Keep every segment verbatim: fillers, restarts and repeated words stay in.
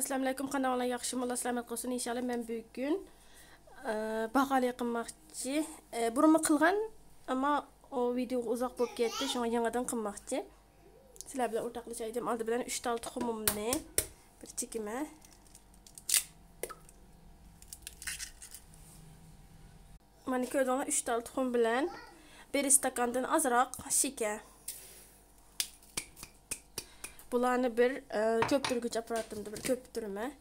ئەسسالامۇئەلەيكۇم، قانداقلار، ياخشىمۇ؟ ئاللا سالامەت قىلسۇن ئىنشاللا. مەن بۈگۈن، ئە، باغالى قىلماقچى. ئە، بۇرۇنمۇ قىلغان، ئەمما ئۇ ۋىدېو ئۇزاق بولۇپ كەتتى، شۇڭا يېڭىدىن قىلماقچى. سىلەر بىلەن ئورتاقلىشاي دېدىم. ئالدى بىلەن ئۈچ تال تۇخۇمۇمنى بىر چېكىمە. مانا كۆردۈڭلار، ئۈچ تال تۇخۇم بىلەن بىر ئىستاكاندىن ئازراق شېكەر. بۇلارنى بىر، ئە، كۆپتۈرگۈچ ئاپپاراتىمدا بىر كۆپتۈرىمەن.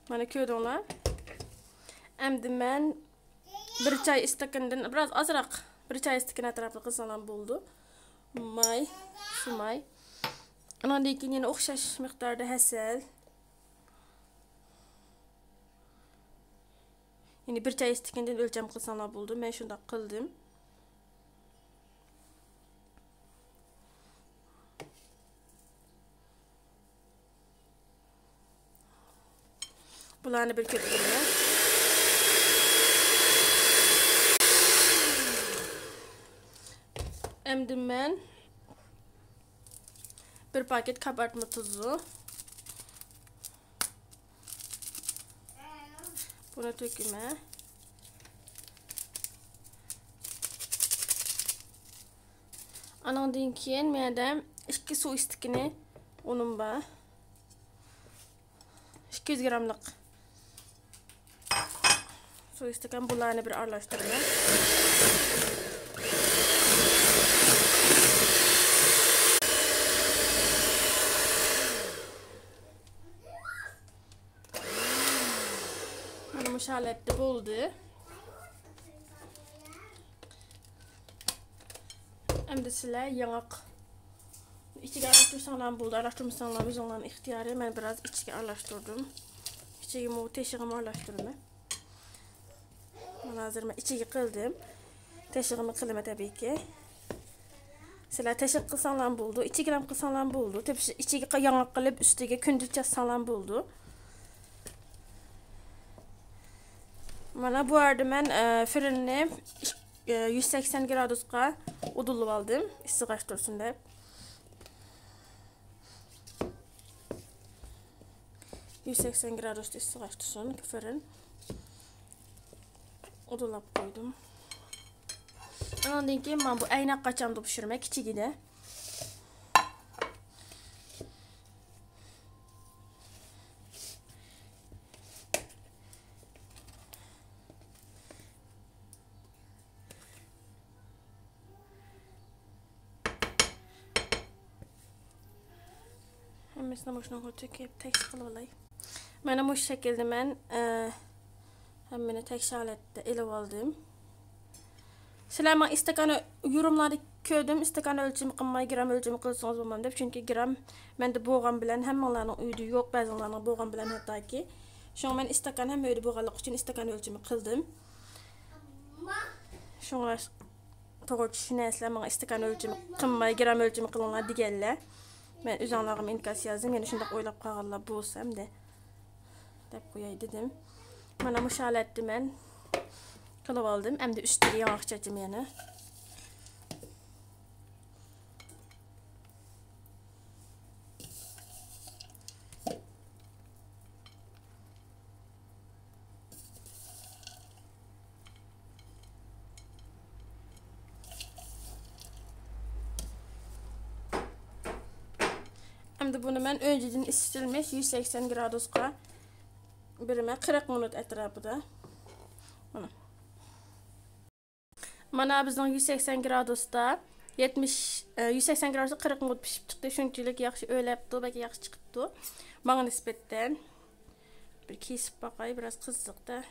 مانا كۆردۈڭلار. ئەمدى مەن بىر چاي ئىستاكىنىدىن بىراز ئازراق، بىر چاي ئىستاكىنى ئەتراپىدا قىلساڭلار بولىدۇ. ماي، شۇ ماي. ئۇنىڭدىن كېيىن يەنە ئوخشاش مىقداردا ھەسەل. يەنى بىر چاي ئىستىكىنىدىن ئۆلچەم قىلساڭلار بولىدۇ. مەن شۇنداق قىلدىم. بۇلارنى بىر كۆپتۈرىمەن. ئەمدى مەن بىر پاكېت كابارتما تۇزى. بۇنى تۆكىمەن. ئانىڭدىن كېيىن مەندە ئىككى سۇ ئىستىكىنى ئۇنۇم بار. ئىككى يۈز گراملىق سۇ ئىستىكان، بۇلارنى بىر ئارىلاشتۇرىمەن. مانا مۇشۇ ھالەتتە بولدى. ئەمدى سىلەر ياڭاق ئىچىگە ئارىلاشتۇرساڭلارمۇ بولىدۇ، ئارىلاشتۇرمىساڭلار ئۆزۈڭلارنىڭ ئىختىيارى. مەن بىراز ئىچىگە ئارىلاشتۇردۇم. ئىچىگىمۇ تېشىغىمۇ ئارىلاشتۇرىمەن. مانا ھازىر مەن ئىچىگە قىلدىم. تېشىغىمۇ قىلىمەن تەبىئىيكى. سىلەر تېشىغا قىلساڭلارمۇ بولىدۇ، ئىچىگىلەم قىلساڭلارمۇ بولىدۇ. تېپىش-، ئىچىگە ياڭاق قىلىپ، ئۈستىگە كۈندۈز چاچساڭلارمۇ بولىدۇ. مانا بۇ يەردە مەن، ئە، فىرىننى، ئە، يۈز سەكسەن گرادۇسقا ئۇدۇللىۋالدىم، ئىسسىغاچ تۇرسۇن دەپ. يۈز سەكسەن گرادۇستا ئىسسىغاچ تۇرسۇن، فىرىن. ئۇدۇللاپ قويدۇم. ئاندىن كېيىن مانا بۇ ئەينەك قاچامدا پىشۇرىمەن، كىچىكىدە. ھەممىسىنى مۇشۇنىڭغا تۆكۈپ تەكشى قىلىۋالاي. مانا مۇشۇ شەكىلدە مەن، ئە، ھەممىنى تەكشى ھالەتتە ئېلىۋالدىم. سىلەر ماڭا ئىستاكان يورۇملاردا كۆردۈم، ئىستاكان ئۆلچىمى قىلماي، گرام ئۆلچىمى قىلسىڭىز بولمامدۇ دەپ. چۈنكى گرام مەندە بولغان بىلەن، ھەممىڭلارنىڭ ئۆيىدە يوق، بەزىڭلارنىڭ بولغان بىلەن ھەتتاكى. شۇڭا مەن ئىستاكان ھەممە ئۆيدە بولغانلىقى ئۈچۈن ئىستاكان ئۆلچىمى قىلدىم. شۇڭا توغرا چۈشىنەسىلەر، ماڭا ئىستاكان ئۆلچىمى قىلماي، گرام ئۆلچىمى قىلىڭلار دېگەنلەر. مەن ئۆزۈڭلارغىمۇ ئىنكاس يازدىم، يەنە شۇنداق ئويلاپ قالغانلار بولسا ئەمدى دەپ قوياي دېدىم. مانا مۇشۇ ھالەتتە مەن قىلىۋالدىم. ئەمدى ئۈستىگە ياڭاق چاچىمەن يەنە. ئەمدى بۇنى مەن ئۆنجىدىن ئىسسىتىلمىش يۈز سەكسەن گرادۇسقا بېرىمەن، قىرىق مىنۇت ئەتراپىدا. مانا. مانا بىزنىڭ يۈز سەكسەن گرادۇستا يەتمىش، ئە، يۈز سەكسەن گرادۇستا قىرىق مىنۇت پىشىپ چىقتى. شۇنچىلىك ياخشى ئۆرلەپتۇ، بەك ياخشى چىقىپتۇ. ماڭا نىسبەتەن بىر كېسىپ باقاي، بىراز قىزىقتا.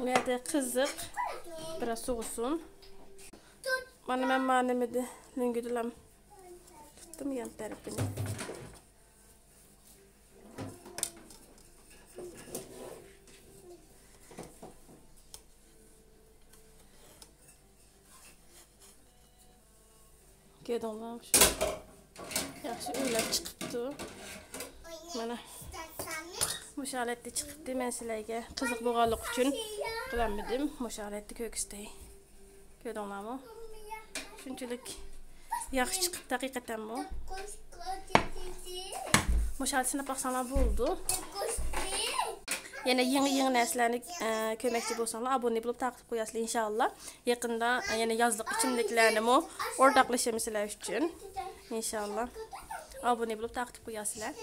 بۇ يەردە قىزىق، بىراز سوغۇسۇن. مانا مەن مانا نېمىدە، لۆڭگىدىلا تۇتتۇم يان تەرىپىنى. كۆردۈڭلارمۇ شۇ؟ ياخشى ئۈنلەپ چىقىپتۇ. مانا مۇشۇ ھالەتتە چىقىپتۇ. مەن سىلەرگە قىزىق بولغانلىقى ئۈچۈن قىلالمىدىم. مۇشۇ ھالەتتە كۆرسىتەي. كۆردۈڭلارمۇ؟ شۇنچىلىك ياخشى چىقىپتۇ ھەقىقەتەنمۇ. مۇشۇ ھالەتتە سىناپ باقساڭلار بولىدۇ. يەنە يېڭى يېڭى نەرسىلەرنى ئە، كۆرمەكچى بولساڭلار ئابۇنە بولۇپ تارقىتىپ قويارسىلەر ئىنشاللا. يېقىندا ئە، يەنە يازلىق ئىچىملىكلەرنىمۇ ئورتاقلىشىمىز سىلەر ئۈچۈن ئىنشاللا. ئابۇنە بولۇپ تارقىتىپ قويارسىلەر.